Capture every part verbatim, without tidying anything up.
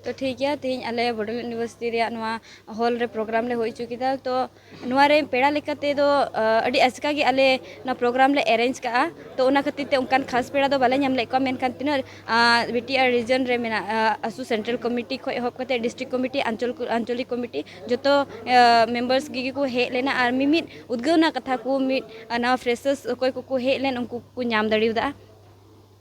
ᱛᱚ ᱴᱷᱤᱠ ᱜᱮᱭᱟ, ᱛᱮᱦᱮᱧ ᱟᱞᱮ ᱵᱚᱰᱳᱞᱮᱱᱰ ᱤᱭᱩᱱᱤᱵᱷᱟᱨᱥᱤᱴᱤ ᱨᱮᱭᱟᱜ ᱱᱚᱣᱟ ᱦᱚᱞ ᱨᱮ ᱯᱨᱳᱜᱨᱟᱢ ᱞᱮ ᱦᱩᱭ ᱦᱚᱪᱚ ᱠᱮᱫᱟ᱾ ᱛᱚ ᱱᱚᱣᱟ ᱨᱮ ᱯᱮᱲᱟ ᱞᱮᱠᱟᱛᱮ ᱫᱚ, ᱟ, ᱟᱹᱰᱤ ᱟᱪᱠᱟ ᱜᱮ ᱟᱞᱮ ᱱᱚᱣᱟ ᱯᱨᱳᱜᱨᱟᱢ ᱞᱮ ᱮᱨᱮᱧᱡᱽ ᱠᱟᱜᱼᱟ᱾ ᱛᱚ ᱚᱱᱟ ᱠᱷᱟᱹᱛᱤᱨ ᱛᱮ ᱚᱱᱠᱟᱱ ᱠᱷᱟᱥ ᱯᱮᱲᱟ ᱫᱚ ᱵᱟᱞᱮ ᱧᱟᱢ ᱞᱮᱫ ᱠᱚᱣᱟ, ᱢᱮᱱᱠᱷᱟᱱ ᱛᱤᱱᱟᱹᱜ, ᱟ, ᱵᱤᱴᱤ ᱟᱨ ᱨᱤᱡᱚᱱ ᱨᱮ ᱢᱮᱱᱟᱜ, ᱟ, ᱟᱥᱩ ᱥᱮᱱᱴᱨᱟᱞ ᱠᱚᱢᱤᱴᱤ ᱠᱷᱚᱱ ᱮᱦᱚᱵ ᱠᱟᱛᱮ ᱰᱤᱥᱴᱨᱤᱠᱴ ᱠᱚᱢᱤᱴᱤ, ᱟᱧᱪᱚᱞ, ᱟᱧᱪᱚᱞᱤᱠ ᱠᱚᱢᱤᱴᱤ, ᱡᱚᱛᱚ, ᱟ, ᱢᱮᱢᱵᱟᱨᱥ ᱜᱮ ᱠᱚ ᱦᱮᱡ ᱞᱮᱱᱟ ᱟᱨ ᱢᱤᱢᱤᱫ ᱩᱫᱽᱜᱟᱹᱣ ᱨᱮᱱᱟᱜ ᱠᱟᱛᱷᱟ ᱠᱚ ᱢᱤᱫ, ᱟ, ᱱᱟᱣᱟ ᱯᱷᱨᱮᱥᱟᱨᱥ ᱚᱠᱚᱭ ᱠᱚᱠᱚ ᱦᱮᱡ ᱞᱮᱱ ᱩᱱᱠᱩ ᱠᱚ ᱧᱟᱢ ᱫᱟᱲᱮᱭᱟᱫᱟ᱾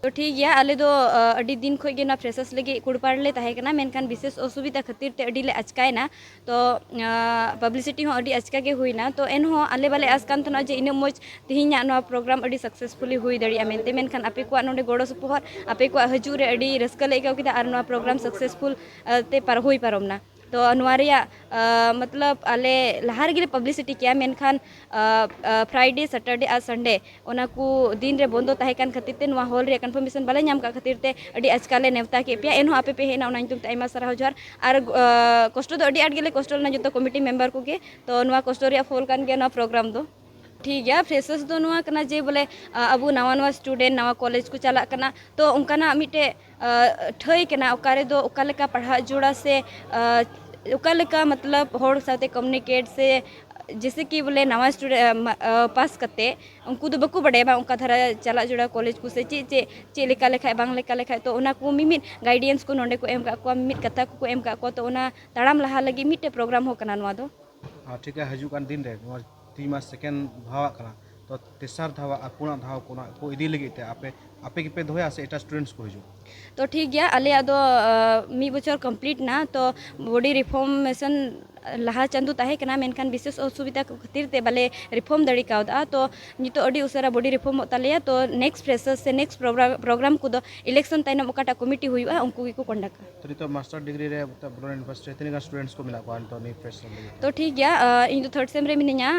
ᱛᱚ ᱴᱷᱤᱠ ᱜᱮᱭᱟ, ᱟᱞᱮ ᱫᱚ, ᱟ, ᱟᱹᱰᱤ ᱫᱤᱱ ᱠᱷᱚᱱ ᱜᱮ ᱱᱚᱣᱟ ᱯᱷᱨᱮᱥᱟᱨᱥ ᱞᱟᱹᱜᱤᱫ ᱠᱩᱲᱯᱟᱲ ᱞᱮ ᱛᱟᱦᱮᱸ ᱠᱟᱱᱟ, ᱢᱮᱱᱠᱷᱟᱱ ᱵᱤᱥᱮᱥ ᱚᱥᱩᱵᱤᱫᱷᱟ ᱠᱷᱟᱹᱛᱤᱨ ᱛᱮ ᱟᱹᱰᱤ ᱞᱮ ᱟᱪᱠᱟᱭᱮᱱᱟ᱾ ᱛᱚ, ᱟ, ᱯᱟᱵᱽᱞᱤᱥᱤᱴᱤ ᱦᱚᱸ ᱟᱹᱰᱤ ᱟᱪᱠᱟ ᱜᱮ ᱦᱩᱭᱱᱟ᱾ ᱛᱚ ᱮᱱᱦᱚᱸ ᱟᱞᱮ ᱵᱟᱞᱮ ᱟᱸᱥ ᱠᱟᱱ ᱛᱟᱦᱮᱱᱟ ᱡᱮ ᱤᱱᱟᱹᱜ ᱢᱚᱡᱽ ᱛᱮᱦᱮᱧᱟᱜ ᱱᱚᱣᱟ ᱯᱨᱳᱜᱨᱟᱢ ᱟᱹᱰᱤ ᱥᱟᱠᱥᱮᱥᱯᱷᱩᱞᱤ ᱦᱩᱭ ᱫᱟᱲᱮᱭᱟᱜᱼᱟ ᱢᱮᱱᱛᱮ, ᱢᱮᱱᱠᱷᱟᱱ ᱟᱯᱮ ᱠᱚᱣᱟᱜ ᱱᱚᱰᱮ ᱜᱚᱲᱚ ᱥᱚᱯᱚᱦᱚᱫ, ᱟᱯᱮ ᱠᱚᱣᱟᱜ ᱦᱤᱡᱩᱜ ᱨᱮ ᱟᱹᱰᱤ ᱨᱟᱹᱥᱠᱟᱹ ᱞᱮ ᱟᱹᱭᱠᱟᱹᱣ ᱠᱮᱫᱟ ᱟᱨ ᱱᱚᱣᱟ ᱯᱨᱳᱜᱨᱟᱢ ᱥᱟᱠᱥᱮᱥᱯᱷᱩᱞ, ᱟ, ᱛᱮ ᱯᱟᱨ-, ᱦᱩᱭ ᱯᱟᱨᱚᱢᱱᱟ᱾ ᱛᱚ ᱱᱚᱣᱟ ᱨᱮᱭᱟᱜ, ᱟ, ᱢᱚᱛᱞᱚᱵ ᱟᱞᱮ ᱞᱟᱦᱟ ᱨᱮᱜᱮ ᱞᱮ ᱯᱟᱵᱽᱞᱤᱥᱤᱴᱤ ᱠᱮᱭᱟ, ᱢᱮᱱᱠᱷᱟᱱ, ᱟ, ᱟ, ᱯᱷᱨᱟᱭᱰᱮ, ᱥᱟᱴᱟᱨᱰᱮ ᱟᱨ ᱥᱟᱱᱰᱮ ᱚᱱᱟ ᱠᱚ ᱫᱤᱱ ᱨᱮ ᱵᱚᱱᱫᱚ ᱛᱟᱦᱮᱸ ᱠᱟᱱ ᱠᱷᱟᱹᱛᱤᱨ ᱛᱮ, ᱱᱚᱣᱟ ᱦᱚᱞ ᱨᱮᱭᱟᱜ ᱠᱚᱱᱯᱷᱟᱨᱢᱮᱥᱚᱱ ᱵᱟᱞᱮ ᱧᱟᱢ ᱠᱟᱜ ᱠᱷᱟᱹᱛᱤᱨ ᱛᱮ ᱟᱹᱰᱤ ᱟᱪᱠᱟ ᱞᱮ ᱱᱮᱣᱛᱟ ᱠᱮᱫ ᱯᱮᱭᱟ᱾ ᱮᱱᱦᱚᱸ ᱟᱯᱮ ᱯᱮ ᱦᱮᱡ ᱮᱱᱟ, ᱚᱱᱟ ᱧᱩᱛᱩᱢ ᱛᱮ ᱟᱭᱢᱟ ᱥᱟᱨᱦᱟᱣ ᱡᱚᱦᱟᱨ᱾ ᱟᱨ, ᱟ, ᱠᱚᱥᱴᱚ ᱫᱚ ᱟᱹᱰᱤ ᱟᱸᱴ ᱜᱮᱞᱮ ᱠᱚᱥᱴᱚ ᱞᱮᱱᱟ ᱡᱚᱛᱚ ᱠᱚᱢᱤᱴᱤ ᱢᱮᱢᱵᱟᱨ ᱠᱚᱜᱮ᱾ ᱛᱚ ᱱᱚᱣᱟ ᱠᱚᱥᱴᱚ ᱨᱮᱭᱟᱜ ᱯᱷᱚᱞ ᱠᱟᱱ ᱜᱮᱭᱟ ᱱᱚᱣᱟ ᱯᱨᱳᱜᱨᱟᱢ ᱫᱚ᱾ ᱴᱷᱤᱠ ᱜᱮᱭᱟ, ᱯᱷᱨᱮᱥᱟᱨᱥ ᱫᱚ ᱱᱚᱣᱟ ᱠᱟᱱᱟ ᱡᱮ ᱵᱚᱞᱮ, ᱟ, ᱟᱵᱚ ᱱᱟᱣᱟ ᱱᱟᱣᱟ ᱥᱴᱩᱰᱮᱱᱴ ᱱᱟᱣᱟ ᱠᱚᱞᱮᱡᱽ ᱠᱚ ᱪᱟᱞᱟᱜ ᱠᱟᱱᱟ, ᱛᱚ ᱚᱱᱠᱟᱱᱟᱜ ᱢᱤᱫᱴᱮᱡ, ᱟ, ᱴᱷᱟᱹᱭ ᱠᱟᱱᱟ ᱚᱠᱟ ᱨᱮᱫᱚ ᱚᱠᱟ ᱞᱮᱠᱟ ᱯᱟᱲᱦᱟᱜ ᱡᱟᱹᱨᱩᱲᱟ ᱥᱮ, ᱟ, ᱚᱠᱟ ᱞᱮᱠᱟ ᱢᱚᱛᱞᱚᱵ ᱦᱚᱲ ᱥᱟᱶᱛᱮ ᱠᱚᱢᱤᱭᱩᱱᱤᱠᱮᱴ ᱥᱮ ᱡᱮᱥᱮ ᱠᱤ ᱵᱚᱞᱮ ᱱᱟᱣᱟ ᱥᱴᱩᱰᱮᱱᱴ, ᱟ, ᱢᱟ-, ᱟ, ᱯᱟᱥ ᱠᱟᱛᱮ ᱩᱱᱠᱩ ᱫᱚ ᱵᱟᱠᱚ ᱵᱟᱰᱟᱭᱟ ᱵᱟᱝ ᱚᱠᱟ ᱫᱷᱟᱨᱟ ᱪᱟᱞᱟᱜ ᱡᱟᱹᱨᱩᱲᱟ ᱠᱚᱞᱮᱡᱽ ᱠᱚ ᱥᱮ ᱪᱮᱫ, ᱪᱮᱫ, ᱪᱮᱫ ᱞᱮᱠᱟ ᱞᱮᱠᱷᱟᱡ ᱵᱟᱝ ᱞᱮᱠᱟ ᱞᱮᱠᱷᱟᱡ, ᱛᱚ ᱚᱱᱟ ᱠᱚ ᱢᱤᱢᱤᱫ ᱜᱟᱭᱤᱰᱮᱱᱥ ᱠᱚ ᱱᱚᱰᱮ ᱠᱚ ᱮᱢ ᱠᱟᱜ ᱠᱚᱣᱟ, ᱢᱤᱢᱤᱫ ᱠᱟᱛᱷᱟ ᱠᱚᱠᱚ ᱮᱢ ᱠᱟᱜ ᱠᱚᱣᱟ, ᱛᱚ ᱚᱱᱟ ᱛᱟᱲᱟᱢ ᱞᱟᱦᱟ ᱞᱟᱹᱜᱤᱫ ᱢᱤᱫᱴᱮᱡ ᱯᱨᱳᱜᱨᱟᱢ ᱦᱚᱸ ᱠᱟᱱᱟ ᱱᱚᱣᱟ ᱫᱚ᱾ ᱟᱨ ᱴᱷᱤᱠ ᱜᱮᱭᱟ, ᱦᱤᱡᱩᱜ ᱠᱟᱱ ᱫᱤᱱ ᱨᱮ ᱱᱚᱣᱟ ᱛᱮᱦᱮᱧ ᱢᱟ ᱥᱮᱠᱮᱱᱰ ᱫᱷᱟᱣᱟᱜ ᱠᱟᱱᱟ, ᱛᱚ ᱛᱮᱥᱟᱨ ᱫᱷᱟᱣ ᱟᱨ ᱯᱩᱱᱟᱜ ᱫᱷᱟᱣ ᱠᱚ ᱚᱱᱟ ᱠᱚ ᱤᱫᱤ ᱞᱟᱹᱜᱤᱫ ᱛᱮ ᱟᱯᱮ ᱟᱯᱮ ᱜᱮᱯᱮ ᱫᱚᱦᱚᱭᱟ ᱥᱮ ᱮᱴᱟᱜ ᱥᱴᱩᱰᱮᱱᱴᱥ ᱠᱚ ᱦᱤᱡᱩᱜᱼᱟ? ᱛᱚ ᱴᱷᱤᱠ ᱜᱮᱭᱟ, ᱟᱞᱮᱭᱟᱜ ᱫᱚ ᱢᱤᱫ ᱵᱚᱪᱷᱚᱨ ᱠᱚᱢᱯᱞᱤᱴ ᱮᱱᱟ, ᱛᱚ ᱵᱚᱰᱤ ᱨᱤᱯᱷᱚᱨᱢᱮᱥᱚᱱ ᱞᱟᱦᱟ ᱪᱟᱸᱫᱳ ᱛᱟᱦᱮᱸ ᱠᱟᱱᱟ, ᱢᱮᱱᱠᱷᱟᱱ ᱵᱤᱥᱮᱥ ᱚᱥᱩᱵᱤᱫᱷᱟ ᱠᱷᱟᱹᱛᱤᱨ ᱛᱮ ᱵᱟᱞᱮ ᱨᱤᱯᱷᱚᱨᱢ ᱫᱟᱲᱮ ᱠᱟᱣᱫᱟ᱾ ᱛᱚ ᱱᱤᱛᱚᱜ ᱟᱹᱰᱤ ᱩᱥᱟᱹᱨᱟ ᱵᱚᱰᱤ ᱨᱤᱯᱷᱚᱨᱢᱚᱜ ᱛᱟᱞᱮᱭᱟ᱾ ᱛᱚ ᱱᱮᱠᱥᱴ ᱯᱷᱨᱮᱥᱟᱨ ᱥᱮ ᱱᱮᱠᱥᱴ ᱯᱨᱳᱜᱨᱟᱢ ᱠᱚᱫᱚ ᱤᱞᱮᱠᱥᱚᱱ ᱛᱟᱭᱱᱚᱢ ᱚᱠᱟᱴᱟᱜ ᱠᱚᱢᱤᱴᱤ ᱦᱩᱭᱩᱜᱼᱟ, ᱩᱱᱠᱩ ᱜᱮᱠᱚ ᱠᱚᱱᱰᱟᱠᱴᱟ᱾ ᱛᱚ ᱱᱤᱛᱚᱜ ᱢᱟᱥᱴᱟᱨ ᱰᱤᱜᱽᱨᱤ ᱨᱮ ᱵᱨᱚᱱ ᱤᱭᱩᱱᱤᱵᱷᱟᱨᱥᱤᱴᱤ ᱨᱮ ᱛᱤᱱᱟᱹᱜ ᱜᱟᱱ ᱥᱴᱩᱰᱮᱱᱴᱥ ᱠᱚ ᱢᱮᱱᱟᱜ ᱠᱚᱣᱟ ᱱᱤᱛᱚᱜ ᱱᱤᱭᱟᱹ ᱯᱷᱨᱮᱥᱟᱨ ᱞᱟᱹᱜᱤᱫ? ᱛᱚ ᱴᱷᱤᱠ ᱜᱮᱭᱟ, ᱤᱧ ᱫᱚ ᱛᱷᱟᱨᱰ ᱥᱮᱢ ᱨᱮ ᱢᱤᱱᱟᱹᱧᱟ᱾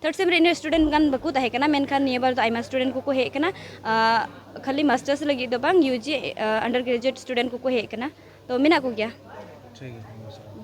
ᱛᱷᱟᱨᱰ ᱥᱮᱢ ᱨᱮ ᱤᱧ ᱨᱮᱱ ᱥᱴᱩᱰᱮᱱᱴ ᱜᱟᱱ ᱵᱟᱠᱚ ᱛᱟᱦᱮᱸ ᱠᱟᱱᱟ, ᱢᱮᱱᱠᱷᱟᱱ ᱱᱤᱭᱟᱹ ᱵᱟᱨ ᱫᱚ ᱟᱭᱢᱟ ᱥᱴᱩᱰᱮᱱᱴ ᱠᱚᱠᱚ ᱦᱮᱡ ᱟᱠᱟᱱᱟ᱾ ᱠᱷᱟᱹᱞᱤ ᱢᱟᱥᱴᱟᱨᱥ ᱞᱟᱹᱜᱤᱫ ᱫᱚ ᱵᱟᱝ, U G under graduate student ᱠᱚᱠᱚ ᱦᱮᱡ ᱟᱠᱟᱱᱟ᱾ ᱛᱚ ᱢᱮᱱᱟᱜ ᱠᱚᱜᱮᱭᱟ᱾ ᱴᱷᱤᱠ ᱜᱮᱭᱟ᱾